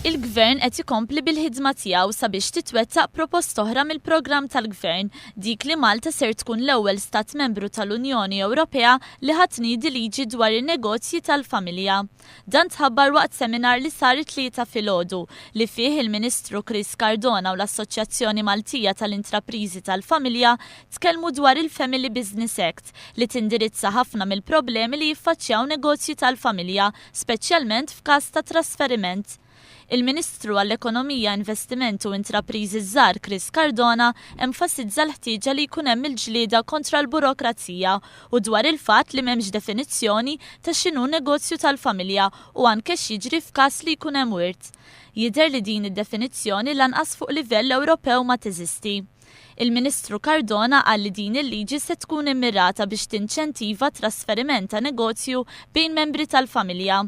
Il-Gvern qed ikompli bil-ħidma tiegħu sabiex titwettaq proposta oħra mill-programm tal-Gvern, dik li Malta ser tkun l-ewwel stat membru tal-Unjoni Ewropea li ħa tniedi liġi dwar in-negozji tal-familja. Dan tħabbar waqt seminar li sar it-Tlieta filgħodu, li fih il-Ministru Chris Cardona u l-Assoċjazzjoni Maltija tal-Intrapriżi tal-Familja tkellmu dwar il-Family Business Act li tindirizza ħafna mill-problemi li jiffaċċjaw negozji tal-familja, speċjalment f'każ ta' trasferiment. Il-Ministru għall-Ekonomija, Investiment u Intrapriżi Żgħar Chris Cardona enfasizza l-ħtieġa li jkun hemm il-ġlieda kontra l-burokrazija u dwar il-fatt li m'hemmx definizzjoni ta' x'inhu negozju tal-familja u anke x'jiġri f'każ li jkun hemm wirt. Jidher li din id-definizzjoni lanqas fuq livell Ewropew ma teżisti. Il-Ministru Cardona qal li din il-liġi se tkun immirata biex tinċentiva t-trasferiment ta' negozju bejn membri tal-familja.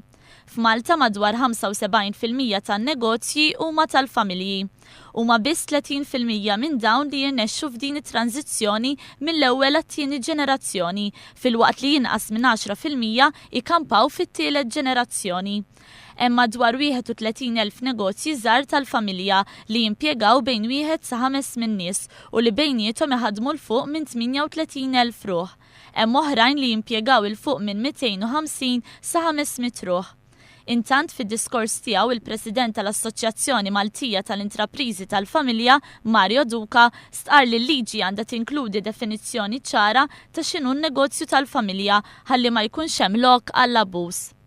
F'Malta madwar 75% tan-negozji huma tal-familji. Huma biss 30% minn dawn li jirnexxu f'din it-tranżizzjoni mill-ewwel għat-tieni ġenerazzjoni, filwaqt li inqas minn 10% ikampaw fit-tielet ġenerazzjoni. Hemm madwar 31,000 negozji żgħar tal-familja li jimpjegaw bejn wieħed sa ħames min-nies u li bejniethom iħaddmu 'l fuq minn 38,000 ruħ. Hemm oħrajn li jimpjegaw 'il fuq minn 250 sa 500 ruħ. Intant fid-diskors tiegħu il-President tal-Assoċjazzjoni Maltija tal-Intrapriżi tal-Familja, Mario Duca, stqarr li l-liġi għandha tinkludi definizzjoni ċara ta' x'inhu n-negozju tal-familja ħalli ma jkunx hemm lok għall-abbuż.